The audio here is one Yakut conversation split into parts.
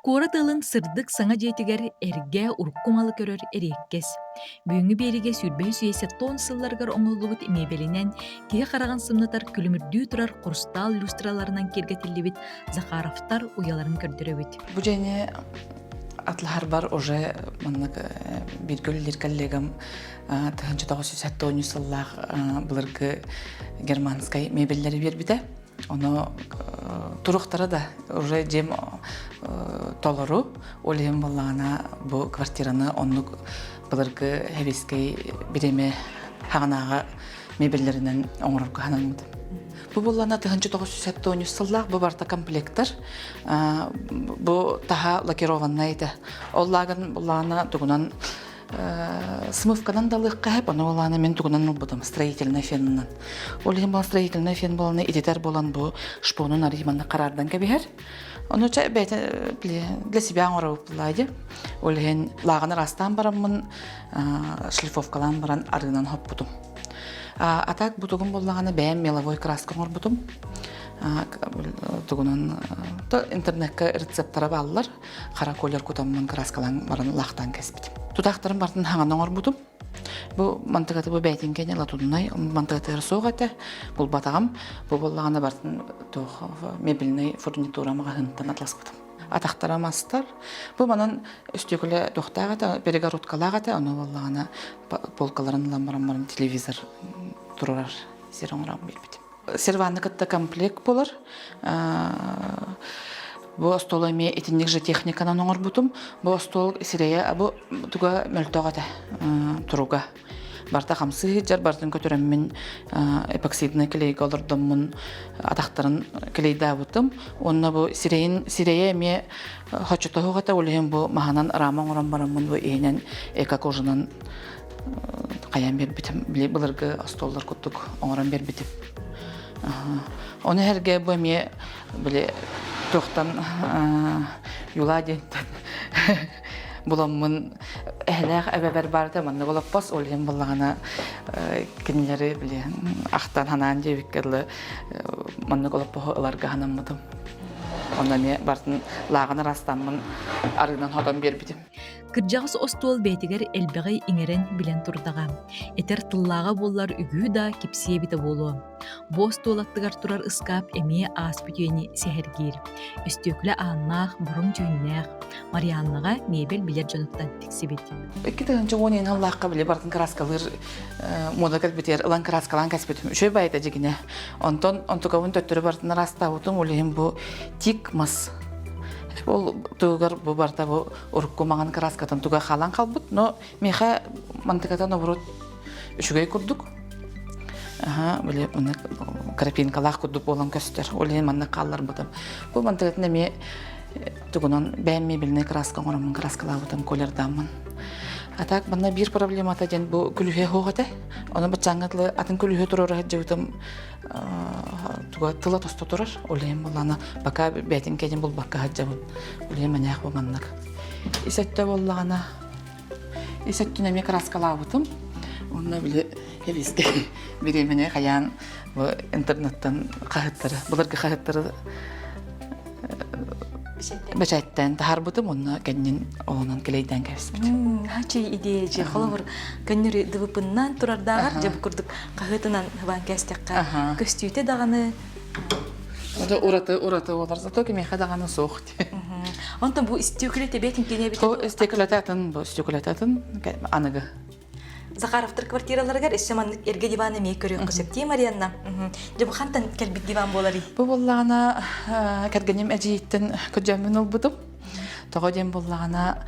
Куорат ыалын сырдык саҥа дьиэтигэр эргэ, урукку малы көрөр эриэккэс. Бүгүҥҥү биэриигэ 23 үйэ сэттэ сылларыгар оҥоһуллубут миэбэлинэн киһи хараҕын сымнатар күлүмүрдүү турар хрустаал люстраларынан киэргэтиллибит Захаровтар уйаларын көрдөрөбүт. Бу дьиэни атлаһарбар уже маннык бииргэ үлэлиир коллегам 1970 сыллаах былыргы германскай мебеллэри биэрбитэ. Ону туруктара да уже дьиэм толору. Ол иһин буоллаҕына бу квартираны оннук былыргы сэбиэскэй бириэмэ хаҕанааҕы мебеллэринэн оҥорорго санаммытым. Бу буоллаҕына 1973 сыллаах бу барыта комплектар. Бу таһа лакированнай этэ. Ол лагын буллаҕына тугунан смывканан да ылыахха сөп, ону буоллаҕына мин тугунан ылбытым строительнай фенынан. Ол иһин буолан строительнай фен буолан ититэр буолан бу шпонун арыый манна хараардан кэбиһэр. Ону чэ бэйэтэ для себя оҥоробут буоллаа дии. Ол иһин лааҕын ыраастаан бараммын шлифовкалаан баран арыынан хоппутум. А так бу тугум буоллаҕына бэйэм меловой краска оҥорбутум. Тугунан интернекка рецептара бааллар. Хара колер кутаммын краскалаан баран лаахтаан кэспитим. Тутаахтарын бартын хаҥан оҥорбутум. Бу мантыгаты бу бэйтин кэнэ латуннай мантыгатыгар суох этэ. Булбатаҕым. Бу буоллаҕына бартын туох мебельнай фурнитура маҕаһыынтан атласпытым. Атахтара мастар. Бу манан өстүөкүлэ туохтаах этэ, перегородкалаах этэ, ону буоллаҕына полкаларын ылан баран баран телевизор турар сир оҥорон биэрбитим. Серванны кытта комплект буолар. Бу остуол эмиэ итинник же техниканан оҥорбутум. Бу остуол сирэйэ бу туга мөлтөх этэ туруга. Барыта хамсыы сылдьар, барытын көтүрэммин эпоксиднай клейгэ олордоммун атахтарын клейдаабытым. Уонна бу сирэйин сирэйэ эмиэ хочотоһуох этэ, ол иһин бу маһынан рама оҥорон бараммын бу иһинэн эко-кожанан хайаан биэрбитим. Били былыргы остуоллар курдук оҥорон биэрбитим. Ону эргэ бу эмиэ били туохтан юла диэнтэн буламмын эһэлээх эбэбэр баарта маннык олоппос ол иһин буоллаҕына кинилэри били ахтан ханаан диэбиккэ дылы маннык олоппоһу ыларга санаммытым. Онно эмиэ бартын лааҕын араастаммын арыынан хотон биэрбитим. Кырдьаҕас остуол бэйэтигэр элбэҕи иҥэрэн билэн турдаҕа. Этэр тыллааҕа буоллар үгүһү да кипсиэ эбитэ буолуо. Бу остуол аттыгар турар ыскаап эмиэ ааспыт үйэни сэһэргиир. Өстүөкүлэ ааннаах, бороҥ дьүһүннээх. Марианнаҕа миэбэл билэр дьонуттан тиксибит. 2010 сыллаахха били барытын кырааскалыыр муода кэлбитигэр ылан кырааскалаан кэспитим. Үчүгэй байыта дьигинэ. Онтон онтукабын төттөрү барытын араастаабытым. Ол иһин бу тик мас. Ол тугар бу барыта бу урукку маҥан кырааскатын туга хаалан хаалбыт. Но миэхэ мантыката наоборот үчүгэй курдук. Аха, били маннык крапинкалаах курдук буолан көстөр. Ол иһин маннык хаалларбытым. Бу мантыкатын эмиэ тугунан бэйэм мебельнай краска оҥороммун краскалаабытым колердааммын. А так манна биир проблемата диэн бу күлүһэ суох этэ. Ону баччааҥҥа тылы атын күлүһэ туруора сылдьыбытым туга тыла тосто турар. Ол иһин буоллаҕына пока бэйэтин кэнин булбакка сылдьабын. Ол иһин маньяк бу маннык. Ис өттө буоллаҕына ис өттүн эмиэ краскалаабытым. Онно били эбискэ бириэмэни хайаан бу интернеттан хаһыттары, былыргы хаһыттары бэчээттээн таһаарбытым уонна кэннин олонон килэйдээн кэбиспитим. Хачый идея же холобур көннөрү дыбыпыннан турардааҕар дьэ бу курдук хаһыатынан хыбаан кээстэххэ көстүүтэ даҕаны Ото ураты ураты болар зато кимиэхэ даҕаны суох Онтон бу истиэкүлэтэ бэйэтин киэнэ Бу истиэкүлэтэ атын, бу истиэкүлэтэ атын аныгы. Захаровтар квартираларыгар өссө маннык эргэ диван эмиэ көрүөххэ сөп дии Марианна. Дьэ бу хантан кэлбит диван буоларый? Бу буоллаҕына кэргэним эдьиийиттэн көрдьөөммүн ылбытым. Тоҕо диэн буоллаҕына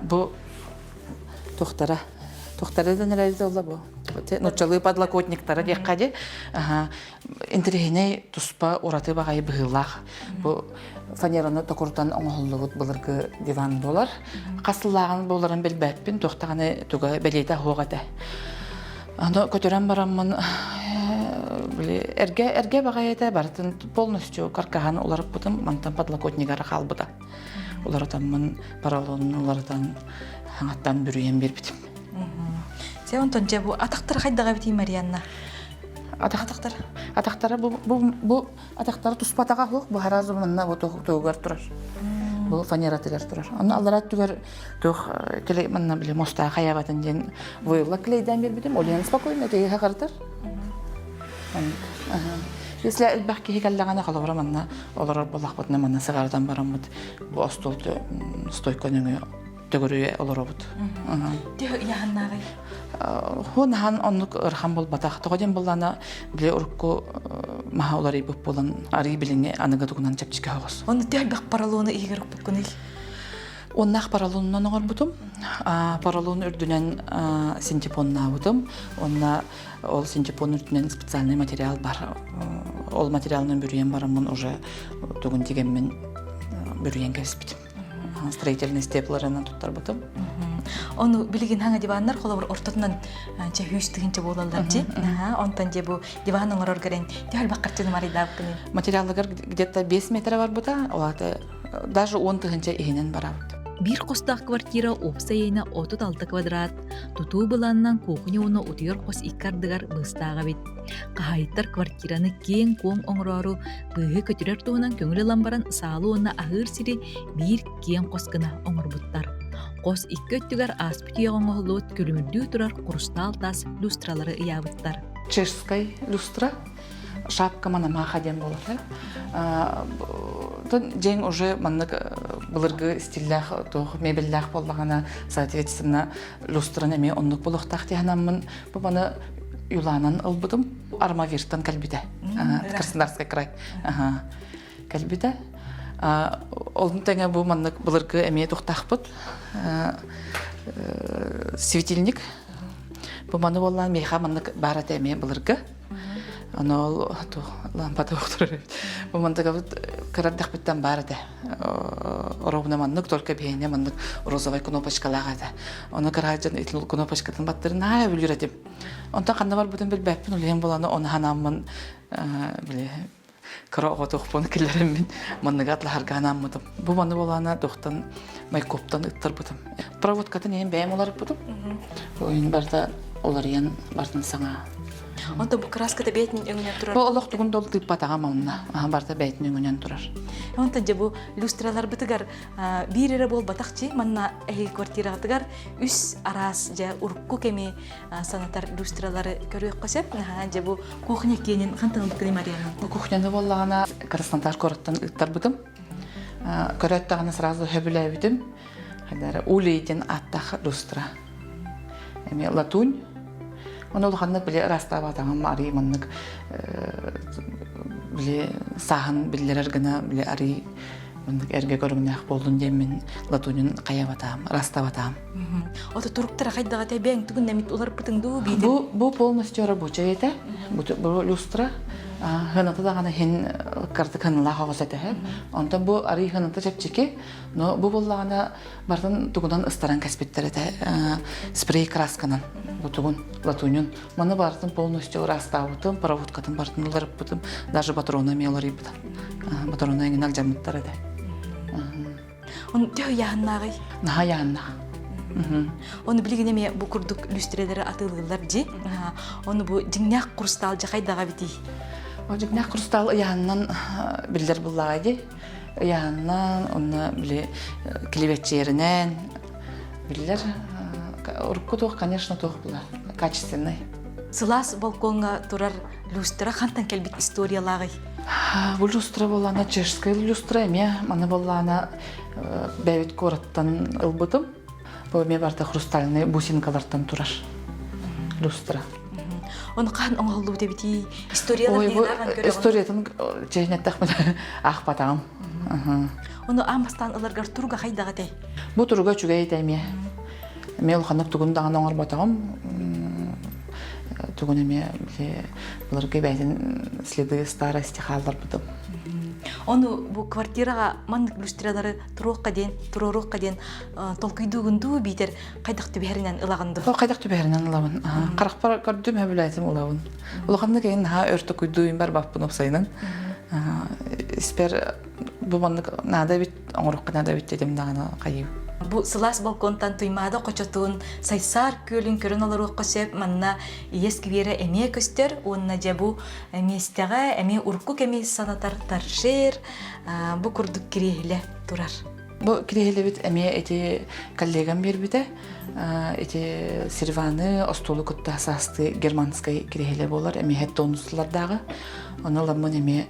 бу туохтара туохтара да нэлэйдэ олла бу нуччалыы подлокотниктара диэххэ ди интэриэһинэй туспа ураты баҕайы быһыылаах. Бу фанераны токурутан оҥоһуллубут былыргы диван буолар. Хас сыллааҕын буоларын билбэппин, туох даҕаны туга бэлиэтэ суох этэ. Аны көтөрөн бараммын эргэ эргэ баҕайы этэ барытын полностью каркаһын уларыппытым, мантан подлокотнигара хаалбыта. Уларытаммын поролонун уларытан хаҥаттан бүрүйэн биэрбитим. Сэ онтон дьэ бу атахтара хайдаҕа эбитий Марианна? Атахтара атахтара бу бу бу атахтара туспатаҕа суох бу сразу манна бу туһугар турар. Бу фанератыгар турар. Онно аллара өттүгэр туох клей манна били мостаа хайабатын диэн выла клейдаан биэрбитим. Ол иһин спокойно тиһэ хартар. Если элбэх киһи кэллэҕинэ холобура манна олорор буоллахпытына манна сыҕарытан бараммыт бу остуол стойка нөҥүө төгүрүйэ олоробут. Төһө ыйааһыннааҕый? Хунахан оннук ырахан буолбатах. Тоҕо диэн буоллаана били урукку маһа уларыйбыт буолан арыы билиҥҥи аныгы тугунан чэпчэки оҕус. Онно төһө элбэх поролону иһигэр укпуккунуй? Уоннаах поролонунан оҥорбутум. Поролон үрдүнэн синтепоннаабытым. Уонна ол синтепон үрдүнэн специальный материал бар. Ол материалынан бүрүйэн бараммын уже тугун тигэммин бүрүйэн кэбиспитим. Строительный степлерынан туттарбытым. Ону билигин хаҥа диваннар холобур ортотунан чэ хүүс тыһынча буолаллар дьи. Онтон дьэ бу диван оҥорор гэрэн төһөл баккарчыны марыйдаабыккыный? Материалыгар где-то 5 метр барбыта, ол аата даже 10 тыһынча иһинэн барабыт. Биир хостоох квартира уопсай иэнэ 36 квадрат, тутуу былаанынан кухня уонна утуйар хос икки ардыгар быыстаах эбит. Хаһаайыттар квартираны киэҥ-куоҥ оҥороору быыһы көтүрэр туһунан көҥүл ылан баран саалы уонна аһыыр сири биир киэҥ хос гына оҥорбуттар. Хос икки өттүгэр ааспыт үйэҕэ оҥоһуллубут күлүмүрдүү турар хурустаал таас люстралары ыйаабыттар. Чешскай люстра шапка Мономаха диэн буолар. Дьиҥ уже маннык былыргы стиллээх туох мебеллээх буоллаҕына, соответственно, люстраны эмиэ оннук буолуохтаах диэн бу маны юлаанан ылбытым. Армавиртан кэлбитэ. Краснодарский край. Кэлбитэ. Ол тэҥэ бу маннык былыргы эмиэ тухтаахпыт. Светильник. Бу маны буоллаан миэхэ маннык баар этэ эмиэ былыргы. Аны ол лампата охторор эбит. Бу мантыгабыт кыра эрдэхпиттэн баар этэ. Оруобуна маннык, только биһиэнэ маннык розовай кнопочкалаах этэ. Ону кыраадьан итил кнопочкатын баттырын аа бүлүр этим. Онтон ханна барбытын билбэппин, улиһин буланы оны ханааммын били кыра оҕотуохпун киллэриммин манныга атлаһарга анааммытым. Бу маны буолаана туохтан майкоптан ыттарбытым. Проводкатын иһин бэйэм уларыппытым. Ойун барыта уларыйан бартын саҥа. Онто бу краската бэйэтин өҥүнэн турар. Бу олох тугун дол тыыппатаҕым онно. Барыта бэйэтин өҥүнэн турар. Онтон дьэ бу люстраларбытыгар биир эрэ буолбатах чи манна эһиги квартираҕытыгар үс араас дьэ урукку кэми санатар люстралары көрүөххэ сөп. Дьэ бу кухня киэнин хантан ылбыккыный Марианна? Бу кухняны буоллаҕына Краснодар куораттан ыыттарбытым. Көрөөт даҕаны сразу сөбүлээбитим. Хайдара Улей диэн ааттаах люстра. Эмиэ латунь. Ону улаханнык били ыраастаабатаҕым арый маннык били сааһын биллэрэр гына били арый маннык эргэ көрүҥнээх буоллун диэммин латунин хайабатаам, ыраастабатаам. Ото туруктара хайдаҕа тэбэҥ тугун эмит уларпытыҥ дуу биитин? Бу бу полностью рабочая этэ. Бу, бу люстра хыната даҕаны иһин кырдык хыналаах оҕус этэ. Онтон бу арый хыната чэпчэки, но бу буоллаҕына бартын тугунан ыстаран кэспиттэр этэ спрей красканан бу тугун латуньун. Маны бартын полностью ыраастаабытым, проводкатын бартын уларыппытым, даже патрона эмиэ уларыйбыта. Патрона эҥин алдьаммыттар этэ. Он төһө ыйааһыннааҕый? Наһаа ыйааһыннаах. Ону билигин эмиэ бу курдук люстрэлэри атыылыыллар дии. Ону бу дьиҥнээх хрустаал дьахайдаҕа битий? О дьиҥнээх хрустаал ыйааһынынан биллэр буллаҕа дии. Ыйааһынынан, онно били килибэччиэринэн биллэр. Урукку туох, конечно, туох була качественный. Сылаас балкоҥҥа турар люстра хантан кэлбит историялааҕый? Бу люстра буоллаана чешская люстра эмиэ маны буоллаана бэйэбит куораттан ылбытым. Бу эмиэ барыта хрустальный бусинкалартан турар люстра. Ону хаһан оҥоһуллубут эбитий? Историялар Ой, бу историятын чэйнэттэхпин аахпатаҕым. Ону аан бастаан ыларгар туруга хайдах этэй? Бу туруга үчүгэй этэ эмиэ. Эмиэ улаханнык тугун даҕаны оҥорботоҕум. Тугун эмиэ били былыргы бэйэтин следы старости хаалларбытым. Ону бу квартираҕа маннык люстралары туруохха диэн, туруоруохха диэн толкуйдуугун дуу биитэр хайдах түбэһэринэн ылаҕын дуу? Хайдах түбэһэринэн ылабын. Харахпар көрдүм, сөбүлээтим ылабын. Улаханнык эйин наһаа өр толкуйдуу барбаппын уопсайынан. Испэр бу маннык наада эбит оҥоруохха наада эбит дедим даҕаны хайыы. Бу сылаас балконтан Туймаада хочотун Сайсаар күөлүн көрөн олоруохха сөп. Манна ийэ скверэ эмиэ көстөр уонна дьэ бу миэстэҕэ эмиэ урукку кэми санатар торшер бу курдук кириэһилэ турар. Бу кириэһилэбит эмиэ ити коллегам биэрбитэ. Ити серваны остуолу кытта саастыы германскай кириэһилэ буолар, эмиэ тонуслардааҕы. Ону ыламмын эмиэ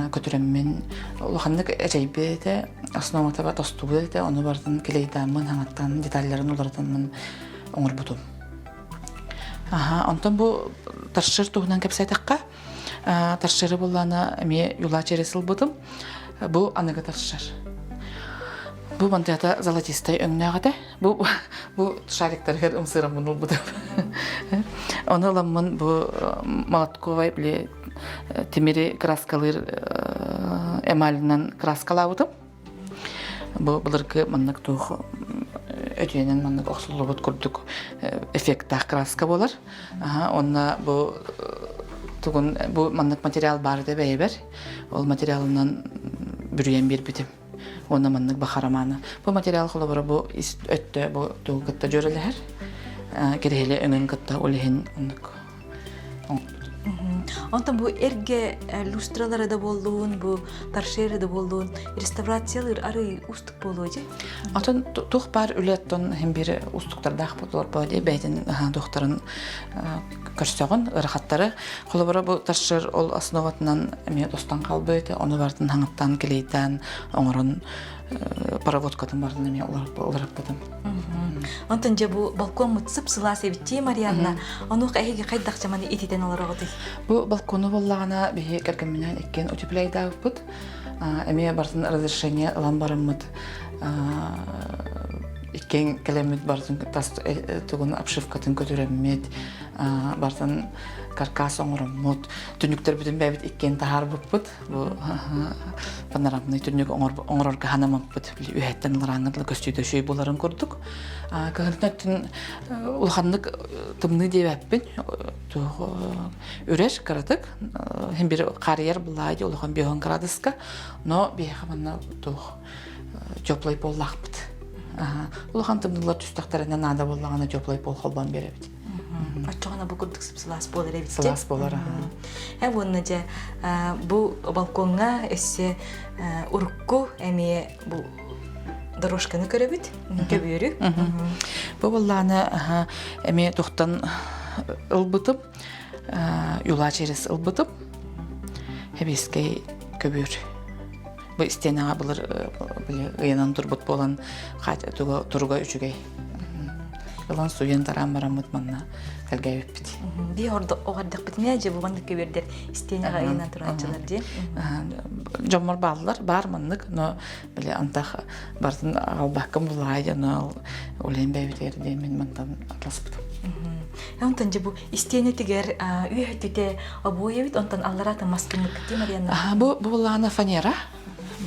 көтүрэммин улаханнык эчэйбит этэ, основата тостубут этэ, ону барытын клейдааммын, хаҥаттан деталларын уларытаммын оҥорбутум. Аха, онтон бу торшер туһунан кэпсээтэххэ, торшеры буллаана эмиэ юла через ылбытым. Бу аныгы торшер. Бу мантыата золотистай өҥнөөх этэ. Бу бу шариктарыгар ымсыыраммын ылбытым. Ону ыламмын бу молотковай били тимири краскалыыр эмалынан краскалаабытым. Бу былыргы маннык туох өтүйэнэн маннык охсуллубут курдук эффектаах краска буолар. Онно бу тугун бу маннык материал баар этэ бэйэбэр. Ол материалынан бүрүйэн биэрбитим. Уонна маннык бахарамааны. Бу материал холобура бу ис өттө бу тугу кытта дьүөрэлэһэр. Кириһили өҥүн кытта ол иһин оннук Онтон бу эргэ люстралара да буоллун, бу торшеры да буоллун, реставрациялыыр арый устук буолуо дии. Отон туох баар үлэттэн иһин биир устуктардаах буолуор буо дии бэйэтин туохтарын көрсөҕүн ырахаттары холобура бу торшер ол основатынан эмиэ тостон хаалбыт ону барытын хаҥаттан клейдаан оҥорон проводкатын барытын эмиэ уларыппытым. Онтон дьэ бу балкоммут сып-сылаас эбит дии Марианна. Онуоха эһиги хайдах дьаманы ититэн олороҕутуй? Бу балкону буоллаҕына биһи кэргэмминээн иккиэн утепляйдаабыппыт. Эмиэ барытын разрешение ылан бараммыт иккиэн кэлэммит барытын тас тугун обшивкатын көтүрэммит барытын каркас оҥороммут түннүктэрбитин бэйэбит иккиэн таһаарбыппыт Бу панорамный түннүк оҥорорго ханаммыппыт үһэттэн ыларааҥҥа дылы көстүүтэ үчүгэй буоларын курдук. Кыһынтан өттүн улаханнык тымныы диэбэппин. Үрэр кыратык. Хим бир харыйар буллаа дии улахан биоһун градуска. Но биһиэхэ манна туох теплый поллаахпыт. Улахан тымныылар түстэхтэринэ наада буоллаҕына теплый пол холбоон биэрэбит. Оччоҕуна бу курдук сылаас буолар эбит. Сылаас буолар. Э уонна дьэ бу балкоҥҥа өссө урукку эмиэ бу дорожканы көрөбүт, көбүөрү. Бу буоллаана эмиэ тухтан ылбытым, юла через ылбытым. Хэбиэскэй көбүөр. Бу истиэнэҕэ былыр ыйанан турбут буолан туруга үчүгэй. Ылан суйан тараан бараммыт манна тэлгээбиппит. Би оҕордохпутуна дьэ буган көбүөрдэр истиэнэҕэ ыйанан турааччылар дии. Дьоммор бааллар, баар маннык, но били антах бартын аҕалбаккын булаай дьоно улээн бэйбитигэр диэн мин мантан атласпытым. Онтон дьэ бу истиэнэтигэр үөһөттүтэ обуой эбит, онтон аллараата мас гыммыккыт Марианна? Бу бу булаана фанера.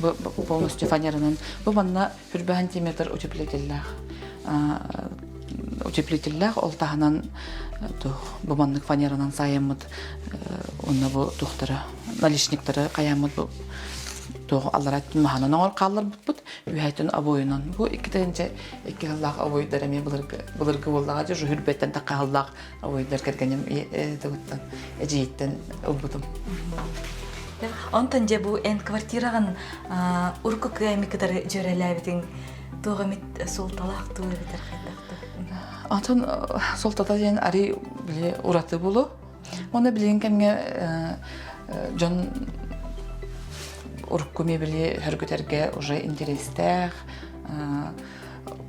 Бу полностью фанеранан. Бу манна хүрбэ сантиметр утеплителлээх утеплителлээх ол таһынан бу маннык фанеранан саайаммыт уонна бу туохтара наличниктары хайааммыт бу туох аллара маһанан оҥор хаалларбыппыт үһээтин обоюнан бу 2002 сыллаах обойдар эмиэ былыргы былыргы буоллаҕа дьэ хүрбэттэн таххаһаллаах обойдар кэргэним тугуттан эдьиийиттэн ылбытым. Онтон дьэ бу эн квартираҕын урукку кыайми кытары дьүөрэлээбитиҥ туох эмит суолталаах дуу эбэтэр хайдах дуу? Онтон суолтата диэн арый били ураты булу. Уонна билигин кэмҥэ дьон урукку мебели хөргүтэргэ уже интэриэстээх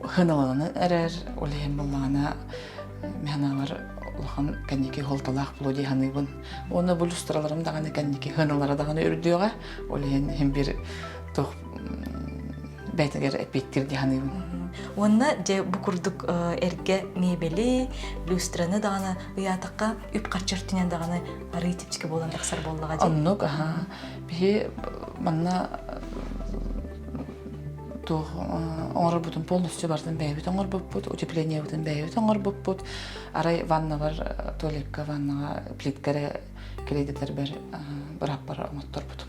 хыналанан эрэр, ол иһин буоллаҕына мин улахан кэнники холталаах буолуо дии саныыбын. Уонна бу люстраларым даҕаны кэнники хыналара даҕаны үрдүөҕэ. Ол иһин иһин биир туох бэйэтигэр эппиэттиир дии саныыбын. Уонна дьэ бу курдук эргэ мебели, люстраны даҕаны ыйаатахха үп-харчы өртүнэн даҕаны арыы чэпчэки буолан тахсар буоллаҕа дии. Оннук, аха. Биһи манна туох оҥорорбутун полностью барытын бэйэбит оҥорбуппут, утеплениебытын бэйэбит оҥорбуппут. Арай ваннабар туалекка ваннаҕа плитка эрэ килэйдэтэрбэр бырааппар оҥотторбутум.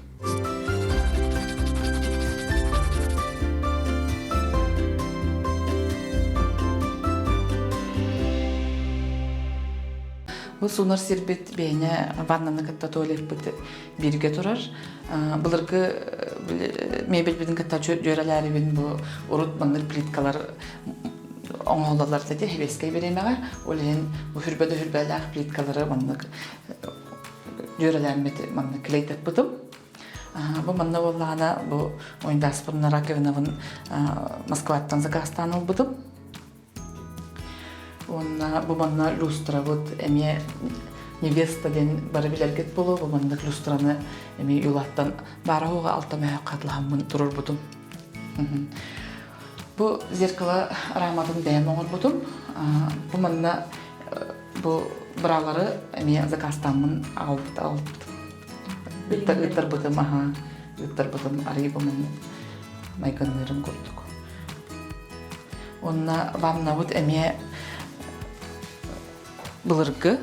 Бу Бу суунар сирбит бэйэне ваннаны кытта туалеппыт бииргэ турар. Былыргы мебельбитин кытта дьүөрэлээрибин бу урут маннык плиткалар оҥоһуллаллар этэ сэбиэскэй бириэмэҕэ. Ол иһин бу хүрбэ да хүрбэлээх плиткалары маннык дьүөрэлээммит маннык клейтаппытым. Бу манна буоллаҕына бу унитазпын раковинабын Москваттан заказтаан ылбытым. Уонна бу манна люстрабыт эмиэ невеста диэн бары билэргит буолуо, бу маннык люстраны эмиэ юлаттан баара-суоҕа алта мөһөөх хатылаһаммын турурбутум. Бу зеркало раматын бэйэм оҥорбутум. Бу манна бу браалары эмиэ заказтааммын аҕалбыт аҕалбытым. Ыттарбытым аһа, ыттарбытым арыый бу маннык майгынныырым курдук. Уонна ваннабыт эмиэ былыргы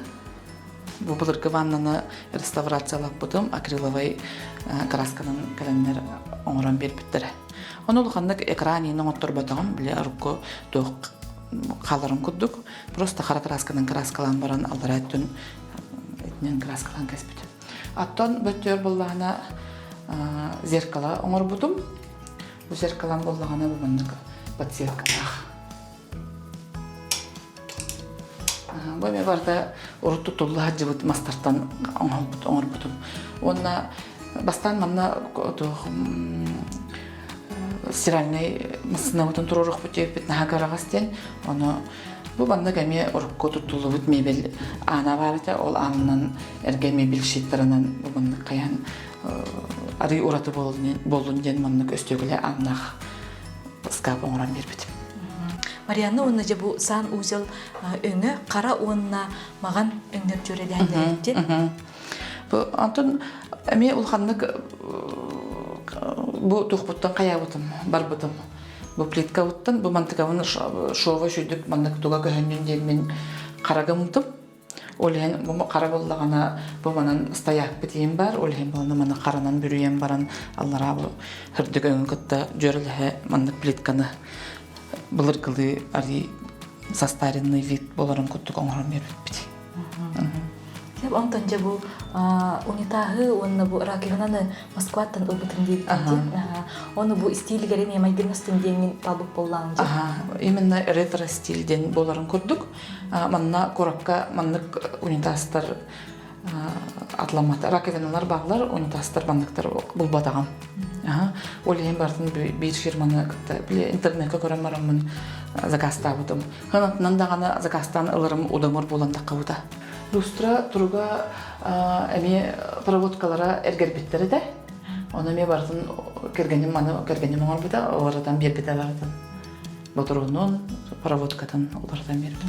бу былыргы ваннаны реставрациялаппытым акриловай красканан кэлэннэр оҥорон биэрбиттэрэ. Ону улаханнык экран иин оҥотторботоҕум, били урукку туох хааларын курдук просто хара красканан краскалаан баран аллараа өттүн итинэн краскалаан кэспитим. Оттон бөттүөр буоллаҕына зеркало оҥорбутум. Бу зеркалам буоллаҕына бу маннык подсветкалаах. Бу эмиэ барыта урут тутулла сылдьыбыт мастартан оҥорбут оҥорбутум. Уонна бастаан манна туох стиральнай массыынабытын туруоруохпут диэбиппит наһаа кыараҕас диэн. Ону бу маннык эмиэ урукку туттуллубут мебель аана баар этэ. Ол аанынан эргэ мебель щиттарынан бу маннык хайаан арый ураты буоллун диэн маннык өстүөкүлэ ааннаах ыскаап оҥорон биэрбитим. Марианна уонна дьэ бу сан узел өҥө хара уонна маҕан өҥнөр дьүөрэлэһэллэр Бу онтон эмиэ улаханнык бу туохпуттан хайаабытым барбытым. Бу плиткабыттан бу мантыкабын шова үчүйдүк маннык туга көһөннүн диэн мин харагымтым. Ол иһин бу хара буоллаҕына бу манан стоякпыт иһин бар, ол иһин буолана маны харанан бүрүйэн баран аллараа бу һырдык өҥүн кытта дьүөрэлэһэ маннык плитканы былыргылыы арый состаренный вид болорун курдук оҥорон биэрбиппит. Сөп, онтон дьэ бу унитаһы уонна бу раковинаны Москваттан ылбытым диэбитин Ону бу стилигэр эмиэ майгыннастын диэҥҥин талбыт буоллаҕыҥ дьэ. Именно ретро стиль диэн буоларын курдук. Манна куоракка маннык унитазтар атламмат раковиналар бааллар, унитазтар манныктар булбатаҕым. Ол иһин барытын биир фирманы кытта интернекка көрөн бараммын заказтаабытым. Ханатынан даҕаны заказтаан ыларым удамыр буолан таххабыта. Люстра туруга эмиэ проводкалара эргэрбиттэр этэ. Ону эмиэ барытын кэргэним маны кэргэним оҥорбута, уларытан биэрбитэ барытын. Ботуруонун, проводкатын уларытан биэрбитэ.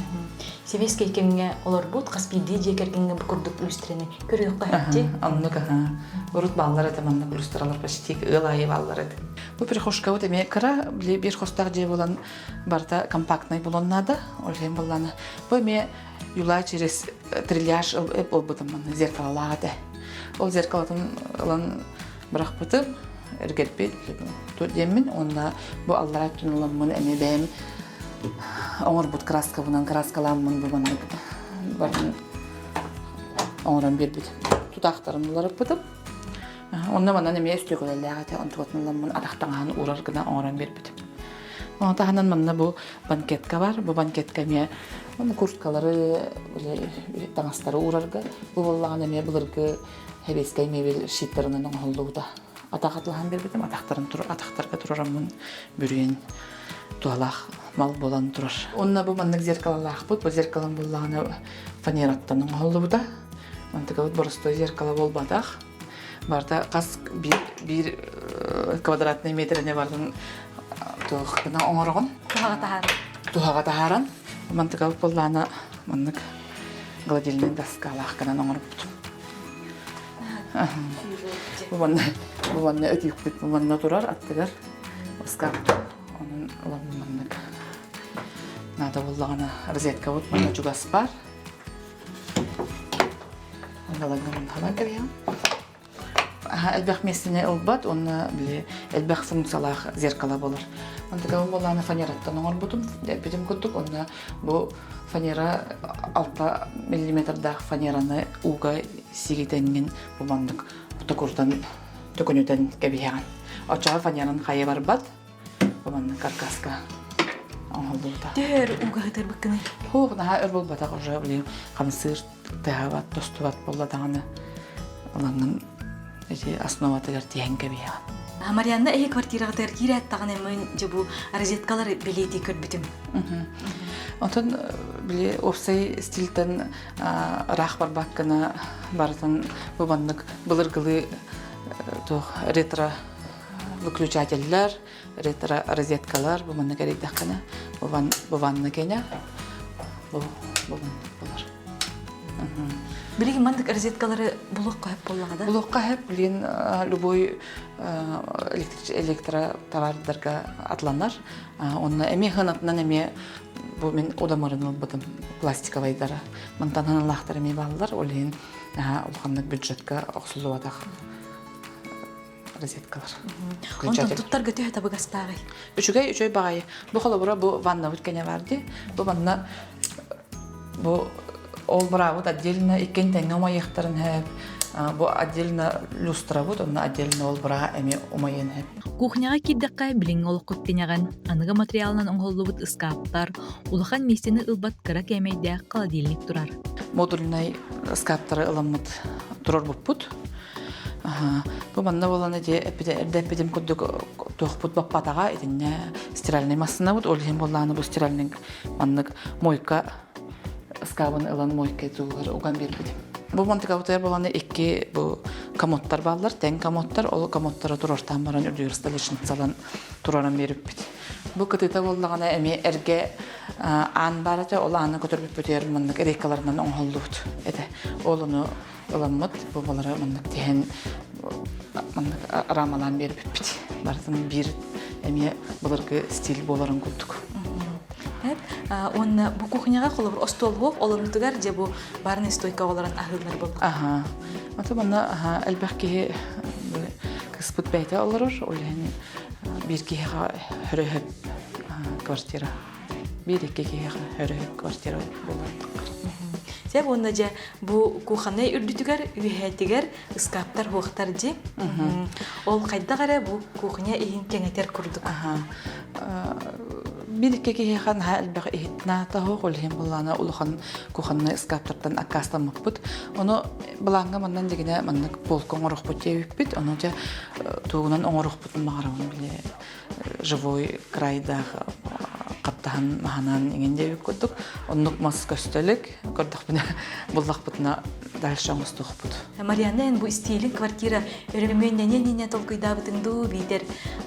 Сэбиэскэй кэмҥэ олорбут хас биирдии дьиэ кэргэҥҥэ бу курдук люстраны көрүөххэ сөп Оннук аһа. Урут бааллар этэ маннык люстралар почти ыал аайы бааллар этэ. Бу прихожкабыт эмиэ кыра, били биир хостоох дьиэ буолан барыта компактнай буолуон наада. Ол иһин буоллаана. Бу эмиэ юла через трильяж ылбытым манна зеркалалаах этэ. Ол зеркалатын ылан бырахпытым, эргэрбит диэммин уонна бу аллараа өттүн ыламмын эмиэ бэйэм оҥорбут краскабынан краскалааммын бу маннык барытын оҥорон биэрбит тутаахтарын уларыппытым. Онно манан эмиэ өстүөкүлэлээх этэ, онтукатын ыламмын атах таҥаһын уурар гына оҥорон биэрбитим. Ону таһынан манна бу банкетка бар. Бу банкетка эмиэ курткалары, таҥастары уурарга. Бу буоллаҕына эмиэ былыргы сэбиэскэй мебель щиттарынан оҥоһуллубута. Атах атылаһан биэрбитим, атахтарын атахтарга турараммын бүрүйэн туһалаах мал буолан турар. Онно бу маннык зеркалалаахпыт. Бу зеркалам буоллаҕына фанераттан оҥоһуллубута. Мантыкабыт боростуой зеркало буолбатах. Барыта хас биир, биир квадратный метрини барытын туох гына оҥороҕун. Туһаҕа таһааран. Туһаҕа таһааран. Мантыкабыт буоллаҕына маннык гладильный доскалаах гынан оҥорбутум. Бу манна, бу манна өтүүкпүт бу манна турар аттыгар ыскаап онон ылабын маннык наада буоллаҕына розеткабыт манна чугас баар Ылаҥҥа манна кэбиһэҕин. Элбэх миэстэни ылбат уонна били элбэх функциялаах зеркало болар. Онтукабын буоллаана фанераттан оҥорбутум, эппитим курдук, онно бу фанера 6 миллиметрдаах фанераны ууга сигитэҥҥин бу маннык токурутан төкүнүтэн кэбиһэҕин. Оччоҕо фанеран хайа барбат, бу маннык каркаска оҥоһуллубута. Төһөр ууга сытарбыккыный? Хуох, наһаа өр буолбатах уже били хамсыыр тыаһаабат, тостубат буолла даҕаны ылаҥҥын ити основатыгар тиһэн кэбиһэҕин. Марианна эһи квартираҕытыгар киирээт даҕаны мин дьэ бу розеткалары бэлиэтии көрбүтүм. Онтон били уопсай стильтэн ыраах барбаккына барытын бу маннык былыргылыы туох ретро выключателлэр, ретро розеткалар бу маннык эрийдэххинэ бу ванна кэнэ бу бу маннык болар. Билигин маннык розеткалары булуохха сөп буоллаҕа да? Булуохха сөп, билигин любой электротовардарга атланар. Онно эмиэ ханатынан эмиэ бу мин удамырын ылбытым пластиковайдара. Мантан ханалаахтар эмиэ бааллар, ол иһин улаханнык бюджетка охсуллубатах розеткалар. Онтон туттарга төһө табыгастааҕый? Үчүгэй, үчүгэй баҕайы. Бу холобура бу ваннабыт кэнэ бар дии. Бу манна бу ол быраабыт отдельно иккин тэҥҥэ умайыахтарын сөп. Бу отдельно люстрабыт, онно отдельно ол быраа эмиэ умайыан сөп. Кухняҕа киирдэххэ билиҥҥи олоххут тинэҕин, аныгы материалынан оҥоһуллубут ыскааптар, улахан миэстэни ылбат кыра кээмэйдээх холодильник турар. Модульнай ыскааптары ыламмыт турарбыппыт. Бу манна буолан ити эрдэ эппитим курдук туохпут баппатаҕа итиннэ стиральный массыынабыт ол иһин буоллаҕына бу стиральный маннык мойка ыскаабын ылан мойка туугар уган биэрбитим. Бу мантыкабытыгар буоланы икки бу комодтар бааллар, тэҥ комодтар, ол комодтары турартаан баран үрдүгэр столешницалан тураран биэриппит. Бу кытыыта буоллаҕына эмиэ эргэ аан баар этэ, ол ааны көтөрбүппүтүгэр маннык рейкаларынан оҥоһуллубут этэ. Ол ону ыламмыт, бу балары маннык тиһэн маннык рамалаан биэрбиппит. Барытын биир эмиэ былыргы стиль буоларын курдук. Уонна бу кухняҕа холобур остуол олорутугар дьэ бу барный стойка олорон аһыыллар буолла. Аха. Ата манна аха элбэх киһи кыспыт бэйэтэ олорор, ол иһин биир киһиэхэ хөрөһөп квартира. Биир-икки киһиэхэ өрөһүк квартира буолар. Сөп уонна дьэ бу кухоннай үрдүтүгэр үөһээтигэр ыскааптар хуохтар дьи. Ол хайдах эрэ бу кухня иһин кэҥэтэр курдук. Биир-икки киһиэхэ наһаа элбэх иһит наата суох, ол иһин былаана улахан кухоннай ыскааптартан аккаастаммыппыт. Ону былааҥҥа маннан дигинэ маннык полка оҥорохпут диэбиппит. Ону дьэ тугунан оҥорохпутун баҕарабын били живой крайдаах хаптаһан маһанан иҥин диэбит курдук оннук мас көстөлүк көрдөхпүнэ буллахпытына дальше оҥостуохпут. Марианна эн бу истиилин квартира өрөмүөннэниэн иннинэ толкуйдаабытыҥ дуу биитэр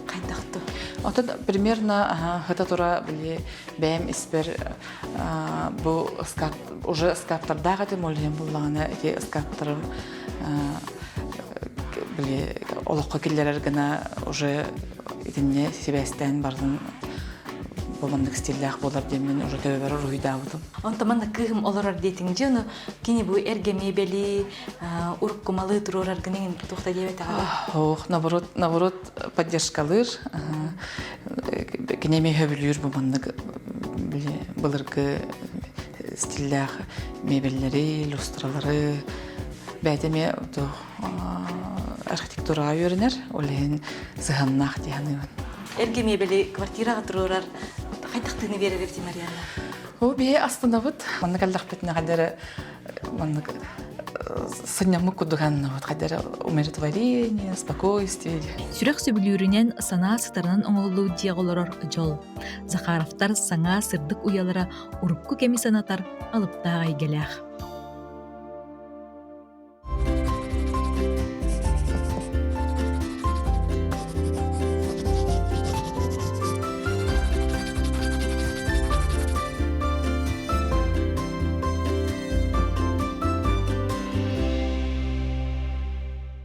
хайдах дуу? Отон примерно хыта тура били бэйэм испэр бу ыскаап уже ыскааптардаах этим ол иһин буллаҕына ити ыскааптарым били олоххо киллэрэр гына уже итиннэ сибээстээн бардым бу маннык стиллээх буолар диэммин уже төбөбөр уруһуйдаабытым. Онтон манна кыыһым олорор диэтиҥ дьэ ону кини бу эргэ миэбэли уруккумалы туруораргын иҥин туох да диэбэтэҕэ Ох, наоборот, наоборот поддержкалыыр. Кини эмиэ сөбүлүүр бу маннык били былыргы стиллээх мебеллэри, люстралары бэйэтэ эмиэ архитектураҕа үөрэнэр, ол иһин сыһыаннаах дии саныыбын. Эргэ мебели квартираҕа туруорар хайдах тыыны биэрэр эбитий Марианна? Оо, биһи астынабыт. Манна кэллэхпитинэ хайда эрэ маннык сынньаммыт курдук аннабыт. Хайда эрэ умиротворение, спокойствие. Сүрэх сөбүлүүрүнэн, санаа сытарынан оҥоһуллубут дьиэҕэ олорор дьол. Захаровтар саҥа сырдык уйалара урукку кэми санатар алыптаах эйгэлээх.